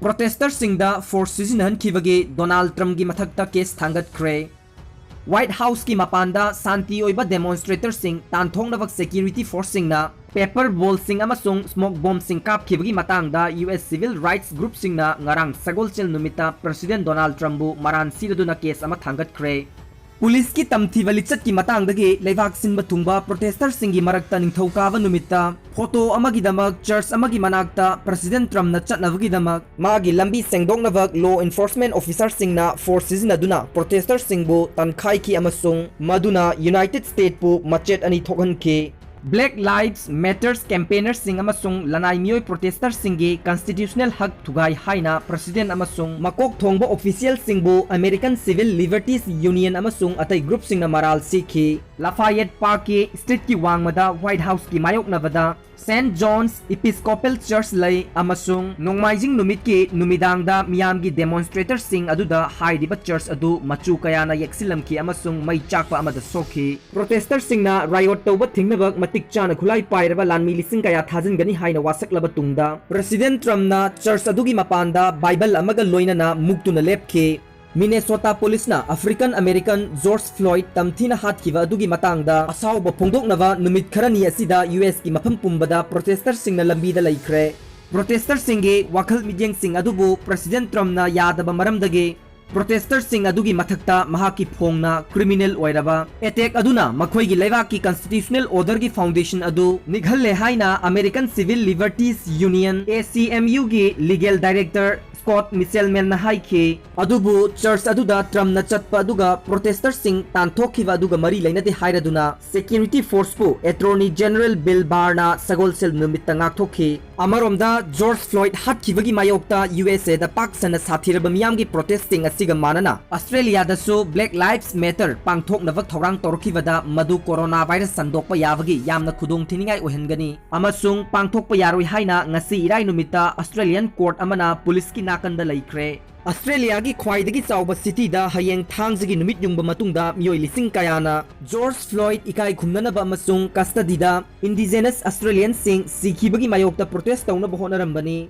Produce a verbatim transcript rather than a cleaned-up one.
Protesterꯁꯤꯡꯗ force ꯁꯤꯖꯤꯟꯅꯍꯟꯈꯤꯕꯒꯤ Donald Trumpꯀꯤ ꯃꯊꯛꯇ case ꯊꯥꯡꯒꯠꯈ꯭ꯔꯦ꯫ White Houseꯀꯤ ꯃꯄꯥꯟꯗ ꯁꯥꯟꯇꯤ ꯑꯣꯏꯕ demonstratorꯁꯤꯡ ꯇꯥꯟꯊꯣꯛꯅꯕ security forceꯁꯤꯡꯅ paper ballꯁꯤꯡ ꯑꯃꯁꯨꯡ smoke bombꯁꯤꯡ ꯀꯥꯞꯈꯤꯕꯒꯤ ꯃꯇꯥꯡꯗ U S civil rights groupꯁꯤꯡꯅ ꯉꯔꯥꯡ ꯁꯒꯣꯜꯁꯦꯜ ꯅꯨꯃꯤꯠꯇ President Donald Trumpꯕꯨ ꯃꯔꯥꯟ ꯁꯤꯔꯗꯨꯅ case ꯑꯃ ꯊꯥꯡꯒꯠꯈ꯭ꯔꯦ꯫ ꯄꯨꯂꯤꯁꯀꯤ ꯇꯝꯊꯤꯕ ꯂꯤꯆꯠꯀꯤ ꯃꯇꯥꯡꯗꯒꯤ ꯂꯩꯕꯥꯛ ꯁꯤꯟꯕ ꯊꯨꯡꯕ protesterꯁꯤꯡꯒꯤ ꯃꯔꯛꯇ ꯅꯤꯡꯊꯧꯀꯥꯕ ꯅꯨꯃꯤꯠꯇ photo ꯑꯃꯒꯤꯗꯃꯛ church ꯑꯃꯒꯤ ꯃꯅꯥꯛꯇ President Trumpꯅ ꯆꯠꯅꯕꯒꯤꯗꯃꯛ ꯃꯥꯒꯤ ꯂꯝꯕꯤ ꯁꯦꯡꯗꯣꯛꯅꯕ law enforcement officerꯁꯤꯡꯅ force ꯁꯤꯖꯤꯟꯅꯗꯨꯅ protesterꯁꯤꯡꯕꯨ ꯇꯟꯈꯥꯏꯈꯤ ꯑꯃꯁꯨꯡ ꯃꯗꯨꯅ United Statesꯄꯨ ꯃꯆꯦꯠ ꯑꯅꯤ ꯊꯣꯛꯍꯟꯈꯤ꯫ Black Lives Matters campaignerꯁꯤꯡ ꯑꯃꯁꯨꯡ ꯂꯅꯥꯏ ꯃꯤꯑꯣꯏ protesterꯁꯤꯡꯒꯤ constitutional ꯍꯛ ꯊꯨꯒꯥꯏ ꯍꯥꯏꯅ President ꯑꯃꯁꯨꯡ ꯃꯀꯣꯛ ꯊꯣꯡꯕ officialꯁꯤꯡꯕꯨ American Civil Liberties Union ꯑꯃꯁꯨꯡ ꯑꯇꯩ groupꯁꯤꯡꯅ ꯃꯔꯥꯜ ꯁꯤꯈꯤ꯫ Lafayette Parkꯀꯤ streetꯀꯤ ꯋꯥꯡꯃꯗ White Houseꯀꯤ ꯃꯥꯌꯣꯛꯅꯕꯗ Saint John's Episcopal Church ꯂꯩ ꯑꯃꯁꯨꯡ ꯅꯣꯡꯃꯥꯏꯖꯤꯡ ꯅꯨꯃꯤꯠꯀꯤ ꯅꯨꯃꯤꯗꯥꯡꯗ ꯃꯤꯌꯥꯝꯒꯤ demonstratorꯁꯤꯡ ꯑꯗꯨꯗ ꯍꯥꯏꯔꯤꯕ church ꯑꯗꯨ ꯃꯆꯨ ꯀꯌꯥꯅ ꯌꯦꯛꯁꯤꯜꯂꯝꯈꯤ ꯑꯃꯁꯨꯡ ꯃꯩ ꯆꯥꯛꯄ ꯑꯃꯗ ꯁꯣꯛꯈꯤ꯫ Protesterꯁꯤꯡꯅ riot ꯇꯧꯕ ꯊꯤꯡꯅꯕ ꯃꯇꯤꯛ ꯆꯥꯅ ꯈꯨꯠꯂꯥꯏ ꯄꯥꯏꯔꯕ ꯂꯥꯟꯃꯤ ꯂꯤꯁꯤꯡ ꯀꯌꯥ ꯊꯥꯖꯤꯟꯒꯅꯤ ꯍꯥꯏꯅ ꯋꯥꯁꯛꯂꯕ ꯇꯨꯡꯗ, President Trumpꯅ church ꯑꯗꯨꯒꯤ ꯃꯄꯥꯟꯗ Bible ꯑꯃꯒ ꯂꯣꯏꯅꯅ ꯃꯨꯛꯇꯨꯅ ꯂꯦꯞꯈꯤ꯫ Minnesota ꯄꯨꯂꯤꯁꯅ African American George Floyd ꯇꯝꯊꯤꯅ ꯍꯥꯠꯈꯤꯕ ꯑꯗꯨꯒꯤ ꯃꯇꯥꯡꯗ ꯑꯁꯥꯎꯕ ꯐꯣꯡꯗꯣꯛꯅꯕ ꯅꯨꯃꯤꯠ ꯈꯔꯅꯤ ꯑꯁꯤꯗ U Sꯀꯤ ꯃꯐꯝ ꯄꯨꯝꯕꯗ protesterꯁꯤꯡꯅ ꯂꯝꯕꯤꯗ ꯂꯩꯈ꯭ꯔꯦ꯫ Protesterꯁꯤꯡꯒꯤ ꯋꯥꯈꯜ ꯃꯤꯠꯌꯦꯡꯁꯤꯡ ꯑꯗꯨꯕꯨ President Trumpꯅ ꯌꯥꯗꯕ ꯃꯔꯝꯗꯒꯤ, protesterꯁꯤꯡ ꯑꯗꯨꯒꯤ ꯃꯊꯛꯇ ꯃꯍꯥꯛꯀꯤ ꯐꯣꯡꯅ criminal ꯑꯣꯏꯔꯕ attack ꯑꯗꯨꯅ ꯃꯈꯣꯏꯒꯤ ꯂꯩꯕꯥꯛꯀꯤ constitutional orderꯒꯤ foundation ꯑꯗꯨ ꯅꯤꯛꯍꯜꯂꯦ ꯍꯥꯏꯅ American Civil Liberties Union, A C M Uꯒꯤ legal director Scott Michelmanꯅ ꯍꯥꯏꯈꯤ꯫ ꯑꯗꯨꯕꯨ church ꯑꯗꯨꯗ Trumpꯅ ꯆꯠꯄ ꯑꯗꯨꯒ protesterꯁꯤꯡ ꯇꯥꯟꯊꯣꯛꯈꯤꯕ ꯑꯗꯨꯒ ꯃꯔꯤ ꯂꯩꯅꯗꯦ ꯍꯥꯏꯔꯗꯨꯅ security forceꯄꯨ Attorney General Bill Barrꯅ ꯁꯒꯣꯜꯁꯦꯜ ꯅꯨꯃꯤꯠꯇ ꯉꯥꯛꯊꯣꯛꯈꯤ꯫ ꯑꯃꯔꯣꯝꯗ, George Floyd ꯍꯥꯠꯈꯤꯕꯒꯤ ꯃꯥꯌꯣꯛꯇ U S Aꯗ ꯄꯥꯛ ꯁꯟꯅ ꯁꯥꯊꯤꯔꯕ ꯃꯤꯌꯥꯝꯒꯤ protestꯁꯤꯡ ꯑꯁꯤꯒ ꯃꯥꯟꯅꯅ, Australiaꯗꯁꯨ Black Lives Matter ꯄꯥꯡꯊꯣꯛꯅꯕ ꯊꯧꯔꯥꯡ ꯇꯧꯔꯛꯈꯤꯕꯗ ꯃꯗꯨ corona virus ꯁꯟꯗꯣꯛꯄ ꯌꯥꯕꯒꯤ ꯌꯥꯝꯅ ꯈꯨꯗꯣꯡꯊꯤꯅꯤꯡꯉꯥꯏ ꯑꯣꯏꯍꯟꯒꯅꯤ ꯑꯃꯁꯨꯡ ꯄꯥꯡꯊꯣꯛꯄ ꯌꯥꯔꯣꯏ ꯍꯥꯏꯅ ꯉꯁꯤ ꯏꯔꯥꯏ ꯅꯨꯃꯤꯠꯇ Australian court ꯑꯃꯅ ꯄꯨꯂꯤꯁꯀꯤ ꯅꯥꯀꯟꯗ ꯂꯩꯈ꯭ꯔꯦ꯫ Australiaꯒꯤ ꯈ꯭ꯋꯥꯏꯗꯒꯤ ꯆꯥꯎꯕ cityꯗ ꯍꯌꯦꯡ ꯊꯥꯡꯖꯒꯤ ꯅꯨꯃꯤꯠ ꯌꯨꯡꯕ ꯃꯇꯨꯡꯗ ꯃꯤꯑꯣꯏ ꯂꯤꯁꯤꯡ ꯀꯌꯥꯅ George Floyd ꯏꯀꯥꯏ ꯈꯨꯝꯅꯅꯕ ꯑꯃꯁꯨꯡ custodyꯗ Indigenous Australianꯁꯤꯡ ꯁꯤꯈꯤꯕꯒꯤ ꯃꯥꯌꯣꯛꯇ protest ꯇꯧꯅꯕ ꯍꯣꯠꯅꯔꯝꯕꯅꯤ꯫